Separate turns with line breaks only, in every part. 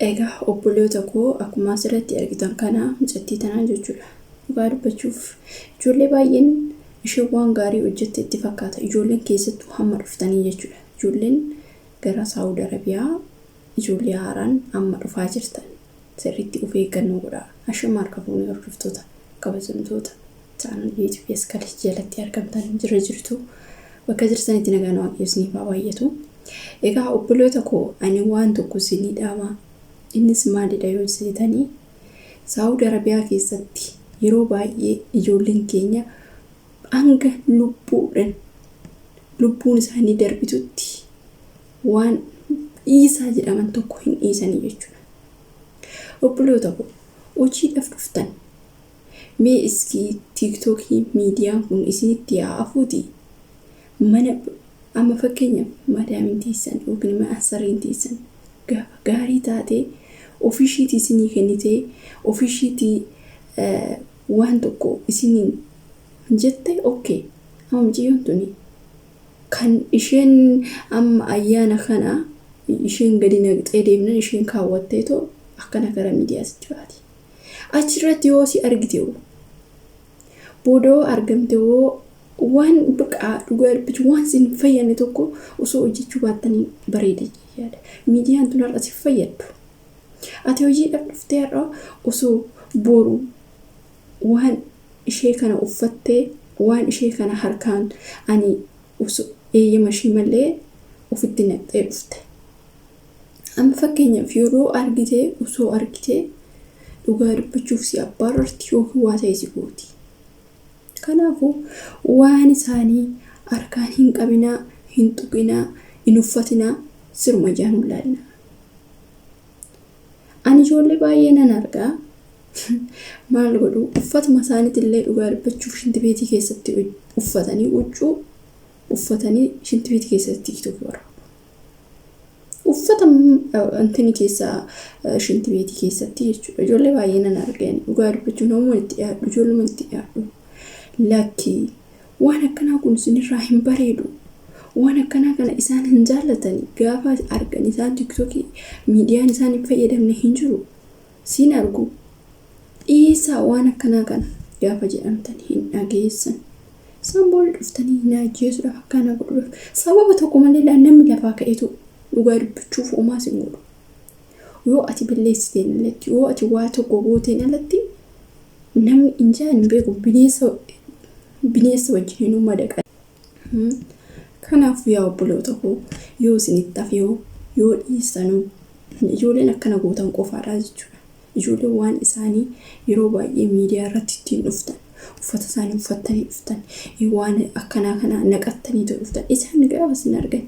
Egaa obboloota koo akkuma asirratti argitan kana mucattii tanaa jechuudha. Dhugaa dubbachuuf ijoollee baay'een isheen waan gaarii hojjette itti fakkaata. Ijoolleen keessattuu hamma dhuftanii jechuudha. Ijoolleen gara Saawud Arabiyaa ijoollee haaraan amma dhufaa jirtan sirriitti of eeggannoo godhaa. Ashama harka fuunee hordoftoota kabajamtoota channel YouTube Askalis jalatti argamtan jira jirtu. Bakka jirtanitti nagaan Waaqayyo isiniif haa baay'atu. Egaa obboloota koo ani waan tokko isinii dhaama. Innis maalidha yoo seetanii, Saawud Arabiyaa keessatti yeroo baay'ee ijoolleen keenya hanga lubbuudhaan lubbuun isaanii darbitutti waan dhiisaa jedhaman tokko hin dhiisanii jechuudha. Obboloota koo hojiidhaaf dhuftan mee iskii tiiktookii miidiyaan kun isinitti haa hafuuti mana amma fakkeenyaaf madaamiin teessan yookiin immoo ansariin teessan gaafa gaarii taatee ofiishiitii isinii kennitee ofiishiitii waan tokko isiniin jette okay. Amma mucayyoon tuni kan isheen amma ayyaana kana isheen gadi naqxee deemnan isheen kaawwatteetoo akkana gara miidiyaatti baati. Achirratti yoo si argite hoo booda hoo argamte hoo waan baqaa dhugaa dubbachuu waan sin fayyadne tokko osoo hojjechuu baattanii bareeda jedhee yaada. Miidiyaan tun har'a si fayyaddu. Ati hojiidhaaf dhuftee har'a osoo boru waan ishee kana uffattee waan ishee kana harkaan ani osoo eeyyama ishii malee ofitti naqxee dhufte. Amma fakkeenyaaf yeroo argite osoo argite dhugaa dubbachuuf si abbaararti yookiin waa ta'e si gooti. Kanaafuu waan isaanii harkaan hin qabinaa, hin tuqinaa, hin uffatinaa, siruma ijaan hin laalinaa. Ani ijoollee baay'ee nan argaa. Maal godhu uffatuma isaaniitillee dhugaa dubbachuuf shintibeetii keessatti uffatanii huccuu uffatanii shintibeetii keessatti tiiktookii waraabu. Uffata intini keessaa shintibeetii keessatti jechuudha. Ijoollee baay'ee nan argeen dhugaa dubbachuuf namuma itti dhiyaadhu ijoolluma itti dhiyaadhu. Lakki waan akkanaa kun isinirraa hin bareedu. Waan akkanaa kana isaan hin jaallatani. Gaafa argan isaan tiktokii miidiyaan isaan hin fayyadamne hin jiru. Siin argu. Dhiisaa waan akkanaa kana gaafa jedhamtan hin dhageessan. Isaan booda dhuftanii na ajjeesuudhaaf akkana godhuudhaaf sababa tokko malee namni lafaa ka'etu dhugaa dubbachuuf homaa sin godhu. Yoo ati balleessiteen alatti yoo ati waa tokko gooteen alatti namni injaa hin beeku bineensa bineensa wajjin hinuu madaqa. Kanaafuu yaa obboloota koo yoo isinitti hafe yoo yoo dhiistanuu ijoolleen akkana gootan qofaadha jechuudha. Ijoolleen waan isaanii yeroo baay'ee miidiyaa irratti ittiin dhuftan uffata isaanii uffattanii dhuftan waan akkanaa kana naqattanii dhuftan isaan gaafa isin argan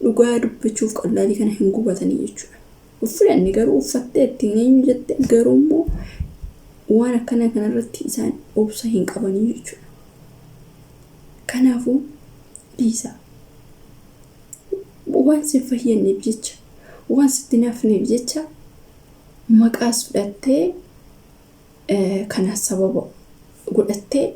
dhugaa dubbachuuf qallaalii kana hin gubatanii jechuudha. Uffanni garuu uffattee ittiin eenyu jette garuu immoo waan akkanaa kanarratti isaan obsa hin qabanii jechuudha. Kanaafuu dhiisaa. Waan si fayyadneef jecha waan sitti hin hafneef jecha maqaas fudhattee kana sababa godhattee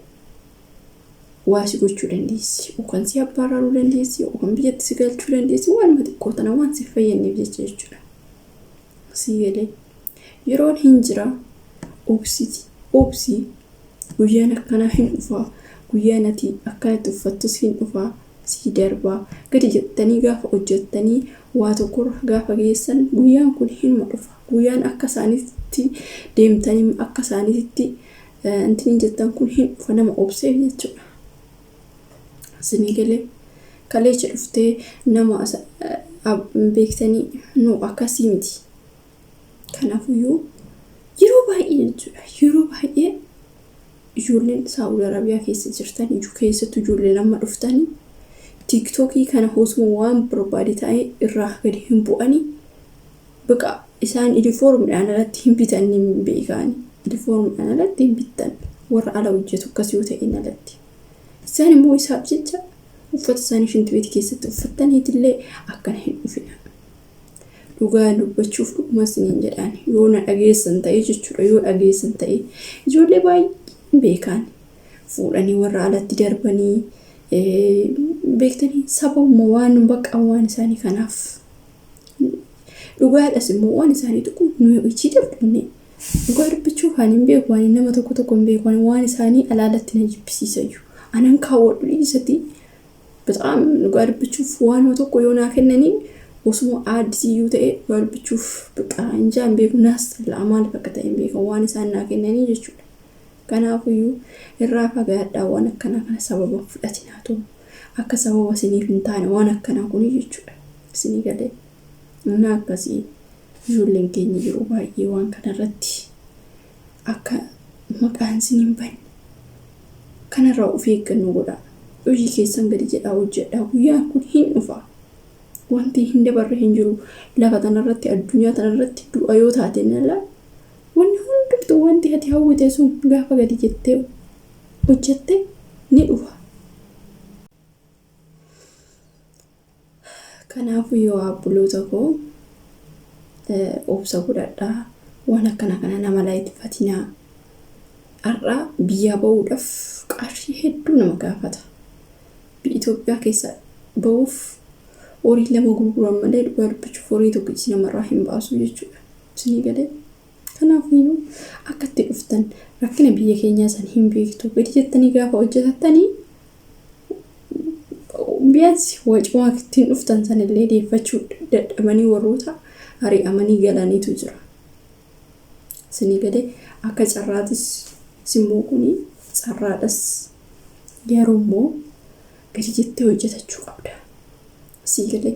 waa si gochuu dandeessi. Yookaan si abbaararuu dandeessi yookaan biyyatti si galchuu dandeessi waanuma xiqqoo tana waan si fayyadneef jecha jechuudha. Sii galee yeroon hin jira obsiti obsi guyyaan akkanaa hin dhufaa guyyaan ati akkanatti uffattus hin dhufaa sii darbaa gadi jettanii gaafa hojjettanii waa tokkorra gaafa geessan guyyaan kun hinuma dhufa guyyaan akka isaaniitti deemtanii akka isaaniitti intini jettan kun hin dhufa nama obseef jechuudha. Isinii galee kaleecha dhuftee nama beektanii nu akkasii miti. Kanaafuyyuu yeroo baay'ee jechuudha yeroo baay'ee ijoolleen Saa'ud Arabiyaa keessa jirtan keessattuu ijoolleen amma dhuftanii tiiktookii kana osuma waan barbaade ta'e irraa gadi hin bu'anii baqa isaan yuunifoormiidhaan alatti hin bitan hin beekani. Yuunifoormiidhaan alatti hin bittan warra ala hojjetu akkas yoo ta'in alatti. Isaan immoo isaaf jecha uffata isaanii shintibeetii keessatti uffattaniitillee akkana hin dhufina. Dhugaa dubbachuuf dhuguma isiniin jedhaan yoo na dhageessan ta'e jechuudha yoo dhageessan ta'e ijoollee baay'een beekaan fuudhanii warra alatti darbanii beektanii sababuma waan bakka waan isaanii kanaaf Dhugaadhas immoo waan isaanii tuqu nuyi ichi dhabdunne. Dhugaa dubbachuuf ani hin beeku, ani nama tokko tokko hin beeku, ani waan isaanii alaalatti na jibbisiisayyuu. Anan kaawwadhu dhiisati. Bexaam dhugaa dubbachuuf waanuma tokko yoo naa kennanii osuma aaddisiyyuu ta'e dhugaa dubbachuuf bakka injaa hin beeku naas xallaa maaliif akka ta'e hin beekan waan isaan naa kennanii jechuudha. Kanaafuyyuu irraa fagaadhaa waan akkanaa kana sababa hin fudhatinaa ta'u akka sababa isiniif hin taane waan akkanaa kuni jechuudha. Isinii galee inni akkasii ijoolleen keenya yeroo baay'ee waan kanarratti akka maqaan isin hin banne kanarraa of eeggannoo godhaa. Hojii keessan gadi jedhaa hojjedhaa. Guyyaan kun hin dhufa. Wanti hin dabarre hin jiru. Lafa tanarratti addunyaa tanarratti du'a yoo taate nala wanni hundumtuu wanti ati hawwite sun gaafa gadi jettee hojjette ni dhufa. Kanaafuu yoo abboloota koo obsa godhadhaa waan akkana kana nama laayitfatinaa. Har'a biyyaa ba'uudhaaf qarshii hedduu nama gaafata. Itoophiyaa keessa ba'uuf horii lama gurguran malee dhugaa dubbachuuf horii tokkichi namarraa hin baasu jechuudha. Isinii galee? Kanaafiyyuu akka itti dhuftan rakkina biyya keenyaa san hin beektu. Gadi jettanii gaafa hojjetattanii biyaansi wacuma ittiin dhuftan sanillee deeffachuu dadhabanii warroota ari'amanii galaniitu jira. Isinii galee akka carraatis simmoo kuni carraadhas garuu immoo gadi jettee hojjetachuu qabda. Sii galee.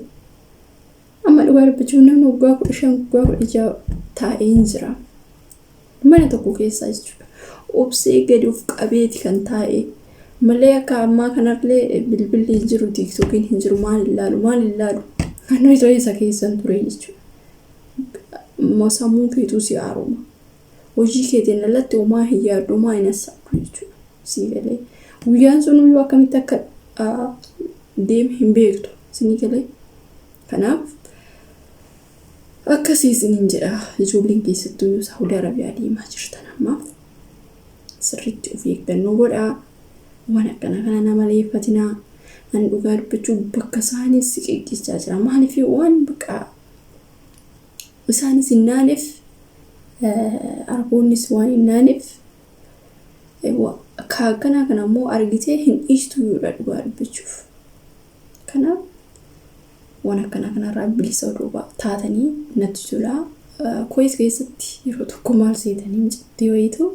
Amma dhugaa dubbachuuf namni waggaa 15 waggaa 16 taa'ee hin jira. Mana tokko keessaa jechuudha. Obsee gadi of qabeeti kan taa'e. Malee akka ammaa kanallee bilbilli hin jiru, tiiktookiin hin jiru, maal ilaalu, maal ilaalu. Kan nuyi isa keessan ture jechuudha. Sammuu keetuu si haaroma. Hojii keetiin alatti homaa hin yaaddu, homaa hin hassaabdu jechuudha. Sii galee. Guyyaan sun iyyuu akkamitti akka deeme hin beektu. Sinii galee. Kanaaf akkasii isiniin jedha ijoolleen keessattuu yoo Saawudi Arabiyaa deemaa jirtan ammaaf sirriitti of eeggannoo godhaa. Waan akkana kana nama leeffatinaa. Ani dhugaa dubbachuu bakka isaanis si qeeqichaa jira. Maaliif waan bakka isaanis hin naaneef arboonnis waan hin naaneef ka akkanaa kana immoo argitee hin dhiistu iyyuudha dhugaa dubbachuuf. Kanaaf waan akkanaa kanarraa bilisa odoo taatanii natti tola. Kuweet keessatti yeroo tokko maal seetanii micattii wayiitu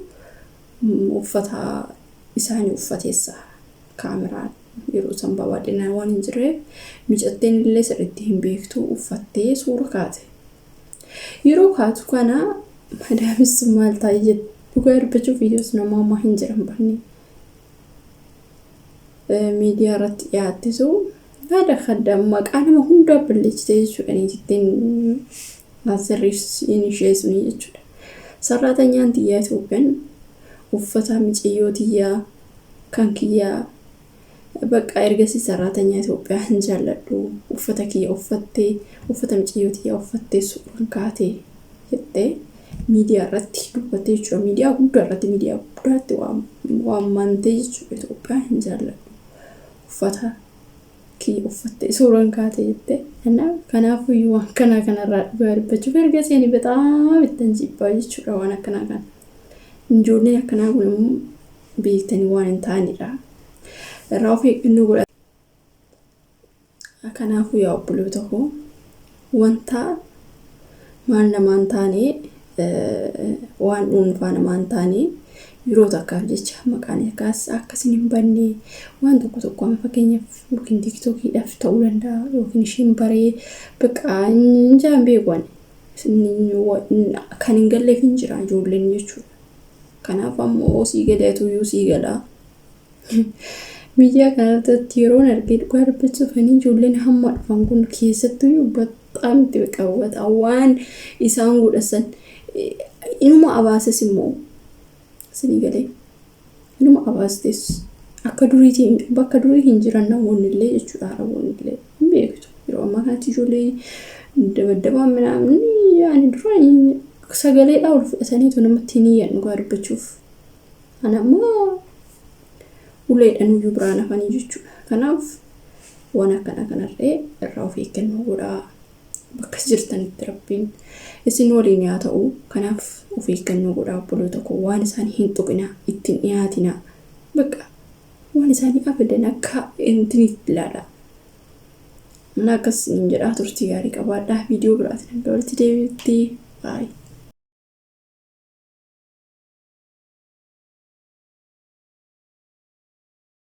uffata isaanii uffateessa kaameraan yeroo san babal'inaan waan hin jirreef micatteen illee sirriitti hin beektu uffattee suura kaate. Yeroo kaatu kana madaamis sun maal taa'e jette dhugaa dubbachuuf viidiyoos nama ammaa hin jiran banne. Miidiyaa irratti dhiyaattisu haadha kadda maqaa nama hundaa balleessite jechuudha niitittiin sirriin ishee suni jechuudha. Sarraatanyaan tiyyaa Itoophiyaan uffata miciyyoo tiyyaa kan kiyyaa bakka ergasii sarraatanyaa Itoophiyaa hin jaalladhu uffata kiyya uffattee uffata miciyyoo tiyyaa uffattee suuraan kaatee jettee miidiyaa irratti dubbattee jechuudha. Miidiyaa guddaa irratti miidiyaa guddaatti waamamtee jechuudha Itoophiyaa hin jaalladhu uffata kiyya uffattee suuraan kaatee jettee. Kanaafuyyuu waan kanaa kanarraa dhugaa dubbachuuf ergasii ani bexaam ittan jibbaa jechuudha waan akkanaa kana. Ijoolleen akkanaa kun immoo beektanii waan hin taanedha. Irraa of eeggannoo godha. Kanaafuu yaa obboloota koo wanta maal namaan taane waan dhuunfaa namaan taane yeroo takkaaf jecha maqaan akkas akkasin hin banne waan tokko tokko amma fakkeenyaaf yookiin tiiktookiidhaaf ta'uu danda'a yookiin isheen baree bakka hin beeku ani kan hin galleef hin jira ijoolleen jechuudha. Kanaaf ammoo sii galeetu iyyuu sii galaa. Miidiyaa kanarratti yeroon argee dhugaa dubbachuuf ani ijoolleen hamma dhufan kun keessattuu baxaam itti qabu waan isaan godhasan inuma abaases immoo isinii galee inuma abaastes akka duriitiin bakka durii hin jiran namoonni illee jechuudha araboonni illee hin beektu yeroo ammaa kanatti ijoollee dabaddabaan minaamin yaani duraan sagaleedhaa ol fudhataniitu namatti hin iyyan dhugaa dubbachuuf. Ana ammoo uleedhaan iyyuu biraan hafanii jechuudha. Kanaaf waan akkana kanarree irraa of eeggannoo godhaa. Bakka jirtanitti Rabbiin isin waliin haa ta'u. Kanaaf of eeggannoo godhaa obboloota koo, waan isaanii hin tuqinaa, ittiin dhiyaatinaa. Bakka waan isaanii abadan akka intinitti ilaalaa. Mana akkas hin jedhaa, turtii gaarii qabaadhaa. Viidiyoo biraatiin hanga walitti deebi'utti baay'ee.